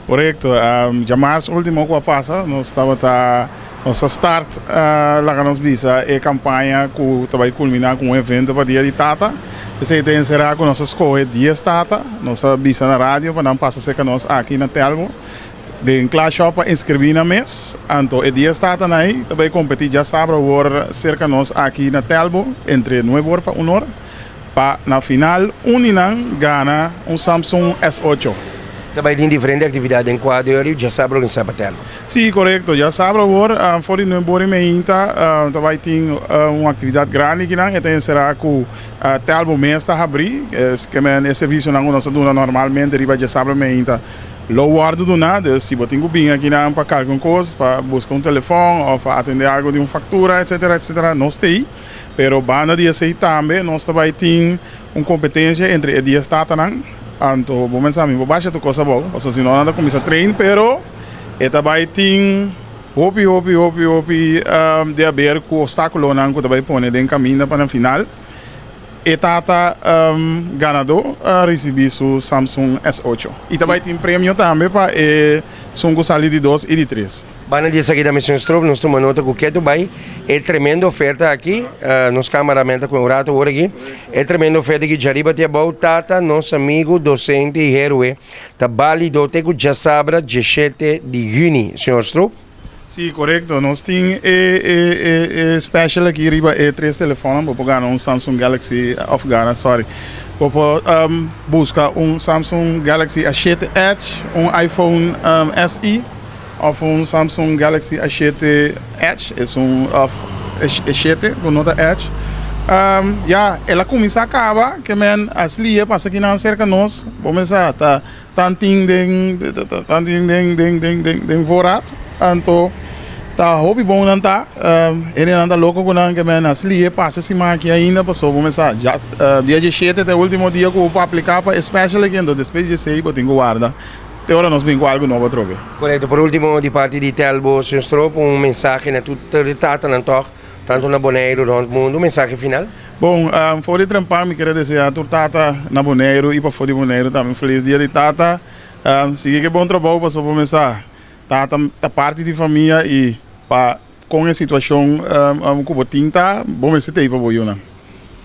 Korekto. Djamars último ku a pasa nos tabata nos a start laga nos bisa e kampaña ku ta bai kulminá ku un evento pa Dia di Tata. Esei ta enserá ku nos a skohe dies tata, nos a bisa na radio pa nan pasa serka nos aki na Telbo den Kla Shop pa inskribí nan mes. Anto e dies tatanan ei ta bai kompetí djasabra awor serka nos aki na Telbo entre nuebe or pa un or. Pa na final un di nan gana un Samsung S ocho. Ta bai tin diferente actividad den cuadro y djasabra organisa pa Telmo. Si, corecto. Djasabra awor for di nuebe ora y meinta ta bai tin un actividad grandi kinan. E ta encera cu Telmo mes ta habri. Eskemen e servicionan cu nos ta duna normalmente riba djasabra meinta lo wordo duna. Dus si bo tin cu bin akinan pa carga un cos, pa busca un telefon of pa atende algo di un factura etcetera etcetera nos ta ey. Pero banda di esei tambe nos ta bai tin un competencia entre e dies tatanan. Anto bo mensa mi bo basha tur cos abou, pasobra si no nan ta cuminsa train, pero e ta bai tin hopi hopi hopi hopi di haber cu obstaculonan cu ta bai pone den caminda pa nan final. E tata ganador a ricibi su Samsung S ocho y ta bai tin premio tambe pa e sun cu sali di dos y di tres. Banda di esaki ta Mister Stroop, nos tuma nota ku ketu bai e tremendo oferta aki, nos cameraman ta ku un rato awor aki, e tremendo oferta aki djariba te abou, tata nos amigu, docente y héroe ta balido te ku djasabra dieshete di juni, señor Stroop. Si, korekto, nos tin e e e special aki riba e tres telefonnan, bo por gana un Samsung Galaxy of gana sorry, bo por buska un Samsung Galaxy A shete Edge, un iPhone SE. Of un Samsung Galaxy A shete Edge, esun of e shete ku no ta Edge. Ya, el a kuminsá kaba ke men a slia pasa kinan serka nos, bo mester sa ta tantin den tantin den den den den den voorraad, anto ta hopi bon nan ta, hendenan ta loko ku nan ke men a slia pasa siman aki ainda pasobra bo mester sa ya dia dieshete ta e ultimo dia ku bo por apliká pa e special aki, anto despues di esei bo tin ku warda. Te ora nos bin ku algu nobo atrobe. Korekto. Por ultimo di parti di Telbo, señor Stroop, un mensahe na tur e tatanan tòg, tantu na Boneiru rònt mundu, un mensahe final? Bon, for di trempan mi kere deseá tur tata na Boneiru i pafó di Boneiru tambe un felis dia di tata. Sigui ku e bon trabou pasobra bo mester sa tata ta parti di famia i pa kon e situashon ku bo tin ta, bo mester tei pa bo yunan.